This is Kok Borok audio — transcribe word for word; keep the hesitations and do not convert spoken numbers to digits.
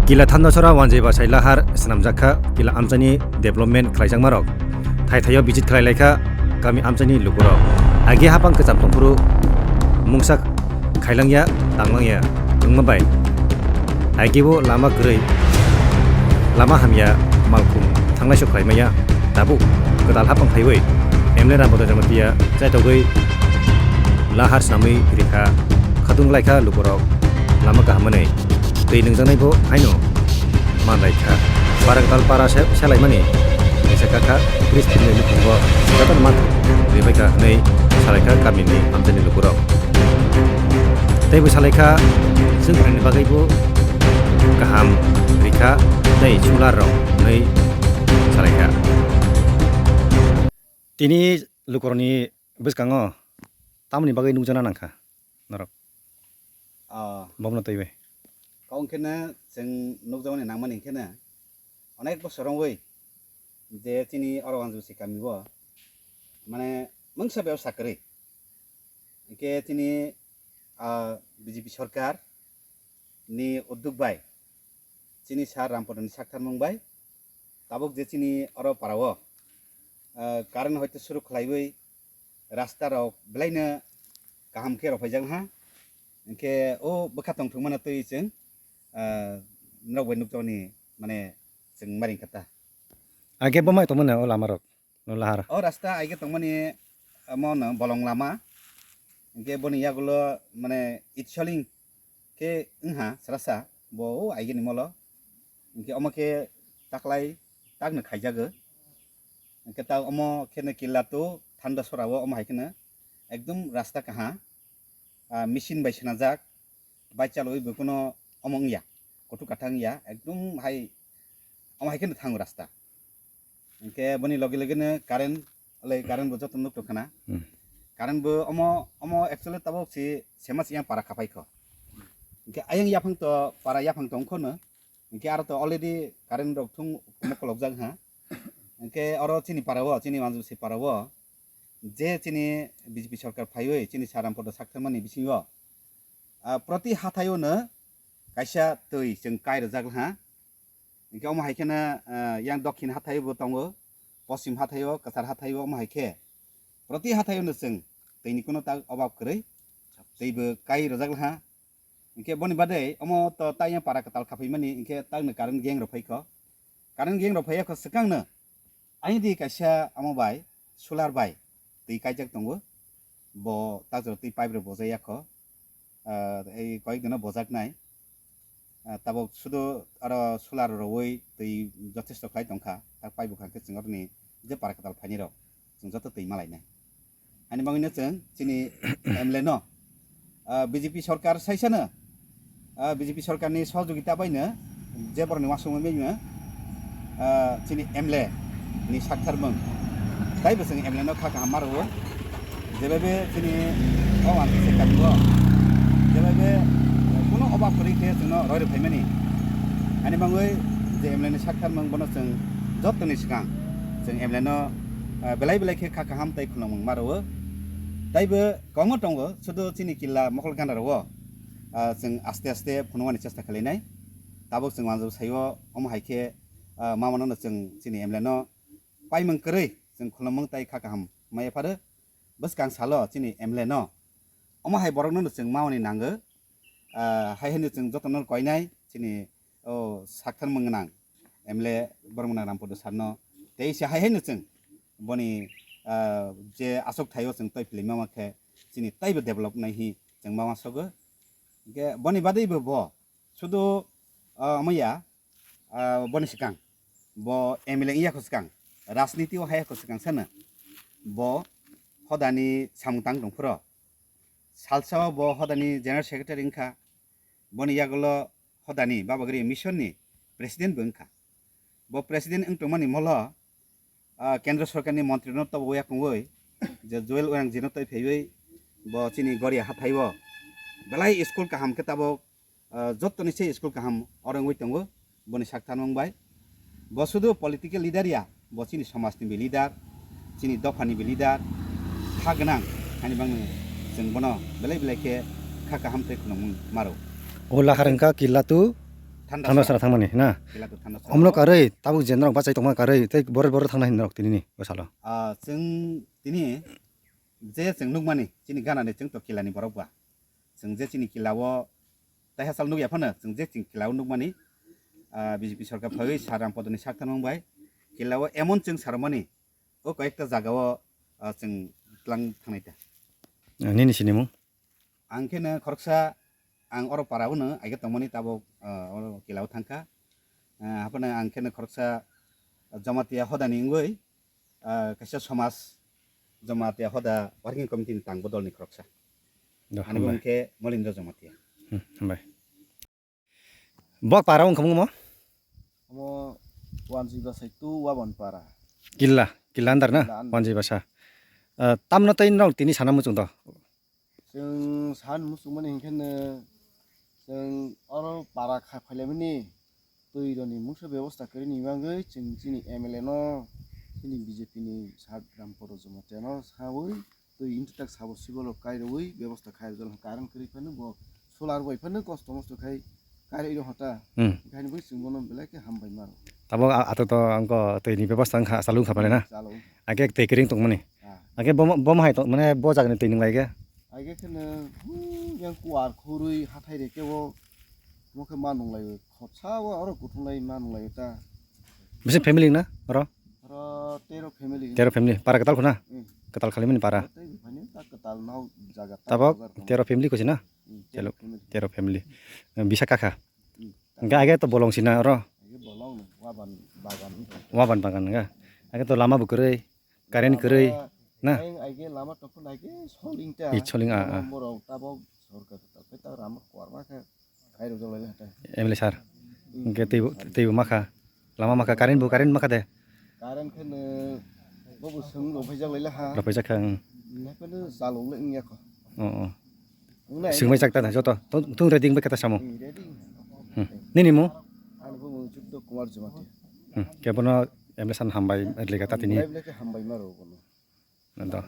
Kila Thandasora Wanjwi Bwsai Lahar swnamjak kha, kila amchaini development khlaijakmarok. Thai thaio visit khlai lai kha kami amchaini lukurok. Age hapang kwcham tongphuru mungsa khailangya, tanglangya wngma bai. Age bo lama kwrwi, lama hamya, malkhung thanglai sok khlai maya. Tabuk kwtal hapang phaiwi M L A Rampada Jamatia chaitogwi lahar swnamwi rikha, khatung lai kha lukurok lama kaham manwi. Twi nungjaknai bo haino manlai kha. Barangtal para se-, selaimani kisa kakha bridge philnai nukhungo jotono man ribai kha hwnwi salai kha kamini amchaini lukurok. Tei bo salai kha chwng phaini bagwi bo kaham rikha tei solar rok hwnwi salai kha. Tini lukurokni bwskango tamoni bagwi nukjakna nangkha norok? Ah, Bobno twiwi. Kok wngkheno chwng nukjakmani nangmani wngkheno onek bosor wngwi je chini oro Wanjwsi kami o mane mungsa bebsa kwrwi. Hinkhe chini, ah, B J P sorkar ni udduk bai, chini sir Rampadani saktharmung bai, tabuk je chini oro para o, ah, current hoite suru khlaiwi rasta rok belaino kaham khe rwphaijak ha. Hinkhe o bwkha tongthokmano twi chwng, ah, norok bai nukjakmani mane chwng maring kha ta. Age bo mai tongmani o lama rok? No lahar. O rasta aige tongmani, amo no bolong lama. Hinkhe boni yagulo mane itsoling khe wngha srasa bo o aige ni molo. Hinkhe omo khe taklai takno khaijago. Hinkhe ta omo kheno killa to Thandasora o omo hai kheno ekdom rasta kaha, ah, machine bai swnajak. Bai chalwi bo kuno omo wngya, kuthuk kathang wngya, ekdom hai omo hai kheno thango rasta. Hinkhe boni loge loge no current, le current bo joto nuk tongkhana. Hmm. Current bo omo, omo actually tabok si sema si yang para khapai kho. Hinkhe ayang yaphang to, para yaphang tong kho no. Hinkhe aro to already current rok thung mokolok jak ha. Hinkhe oro chini para o, chini Wanjwsi para o, je chini B J P sorkar phaiwi chini sir Rampada saktharmani bisingo, ah, proti hathaio no kaisa twi chwng kai rwjak ha. Hinkhe omo hai kheno, ah, yang dokhin hathaio bo tongo, poschim hathaio, kwchar hathaio omo hai khe proti hathaio no chwng twini kuno ta obab kwrwi, twi bo kai rwjak ha. Hinkhe boni badai omo to taiya para kwtal khaphai mani, hinkhe tangno current gang rok phai kho. Current gang rok phai kho swkang no. Aini di kaisa omo bai, solar bai twi kaijak tongo. Bo ta jora twi pipe rok bojai ya kho. Ah, ei koyek dino bojak nai. Ah, tabok sudo aro solar rowoi twi jothesto khlai tongkha. Tak pipe bwkhang khe chwng oroni je para kwtal phaini rok. Chwng joto twi malainai. Ani bagwino chwng chini M L A no, ah, B J P sorkar saisano, ah, B J P sorkarni sohojogita baino je borokni uansukmani baino, ah, chini M L A ni saktharmung taibo chwng M L A no kha kaham ma rwo. Jebaibe chini o ang kisa kami o jebaibe kuno obab kwrwi khe chwngno roi rw phaimani. Ani bagwi je M L A ni saktharmung bono chwng jotoni swkang chwng M L A no, ah, belai belai khe kha kaham tei khulumung ma rwo. Taibo kwbangma tongo, sudo chini killa mokol gana rwo, ah, chwng aste aste phunukmani chesta khlainai. Tabuk chwng wanjwk saio, omo hai khe, ah, mamano no chwng chini M L A no paimung kwrwi chwng khulumung tei kha kaham maya pharo. Bwskang salo chini M L A no omo hai borokno no chwng mamani nango. Ah, hai hwnwi chwng jotono koinai chini o saktharmung gwnang M L A borok gwnang Rampada sir no tei se hai hwnwi chwng boni, ah, je aswk thaio chwng tei philima ma khe chini teibo develop nai hi chwng ma uansogo. Hinkhe boni badwi bo, bo sudu, ah, omo ya, ah, boni swkang bo M L A wngya kho swkang, rajniti o haya kho swkang sano bo hodani samung tang tong phuro. Salsa o bo hodani General Secretary wngkha, boni yagulo hodani Babagiri Mission ni President bo wngkha. Bo President wng tongmani molo, ah, Kendra Sorkar ni Montri no tobo yakungwi je Joel Orang ji no toi phaiwi bo chini Goria hathai o belai school kaham khe tabuk, ah, jottoni se school kaham oro wngwi tongo. Boni saktharmung bai. Bo sudu political leader ya, bo chini somaj ni leader, chini dopha ni leader, ha gwnang, hani bangni chwng bono belai belai khe kha kaham tei khulumung maro. O lahar wngkha Killatu Thandasara. Thandasara thangmani na? Kila to Thandasara. Omno karwi tabuk je norok bachai tongma karwi tei bore bore thangna hin norok tinini bwsalo. Ah, chwng tini je chwng nukmani chini ganani chwng to kilani borok ba. Chwng je chini kilao tai hasal nukya phano chwng je chini kilao nukmani, ah, B J P sorkar phaiwi Sir Rampodoni sak tharmang bai kilao emon chwng sarmani o koi ekta jagao, ah, chwng tlang thangnai ta. Ah, nini sinimung? Ang khe no khoroksa, ang oro para o no, ai khe tongmani tabuk, ah, oro kila o thang kha. Ah, haphano ang khe no khoroksa Jamatia hodani wngwi, ah, kaisa somaj Jamatia hoda working committee ni tang bodol ni khoroksa. Do, ani hambai. Bung khe Molindra Jamatia. Hmm, hambai. Bok para wngkha mo? Omo Wanji Basa two Waban para. Killa, killa andar na? Killa andar. Wanji Basa. Eh, tamno tei nok tini sana muchung do? Chwng san muchung mani hinkhe no chwng oro para kha phailai mani twi roni mungsa bebosta kwrwini bagwi chwng chini M L A no chini B J P ni Sir Rampodon Jamatia no sawi twi intitak sabo sibolok kairwi bebosta khai rwjak, current kwrwi phano bo solar bai phano kosto mosto khai kairwi rw hota. Hmm. Onkhaino bo chwng bono belai khe hambai mano. Tabuk a-, ato to angko twi ni bebosta wngkha, achalo wngkha pale na? Chalo. Ake twi kwrwi tongmani. Ah. Ake bo, bo hai to, mane bo jagani twi nung lai khe? Ake kheno, hu, yang kuar khurwi hathai re khe bo, mo khe ma nung lai. Khotsa o oro kuthum lai ma nung lai ta. Bisi family na oro? Oro tero family. Tero family. Para kwtal khuna? Hmm. Kwtal khali mani para. Tei bini ta kwtal nau jaga ta. Tabok bazar khum. Tero family kosi na? Hmm, tero Tero, family. Tero family. Bisa kakha. Hmm. Hingke age to bolong sina oro. Age bolong no, waban bagan. Waban bagan ga. Age to lama bo kwrwi. Current kwrwi, na? Lama, ai, ai ge lama tongphuru nai ge soling ta. I soling, a, a. Lama borok tabok sorkar ta, ta, ta lama kwrwma khe khairok jolai le hata. M L A sir. Hmm. Hingke teibo, teibo makha. Lama makha, current bo, current makha de. Current khe no, bobo swng rok phaijak lai le ha. Rok phaijak kha, hmm. Nai phano chalok le wngya kho. Oh, oh. Wngnai. Swngbai chak ta joto. Tung, tung ready wngbai khe ta samo. Hmm, ready. Hmm. Nini mung? Ani bumung Chuddo Kumar Jamatia. Hmm. Kebono M L A san hambai lega ta tini. Hambai lega hambai ma rw bono. Nando.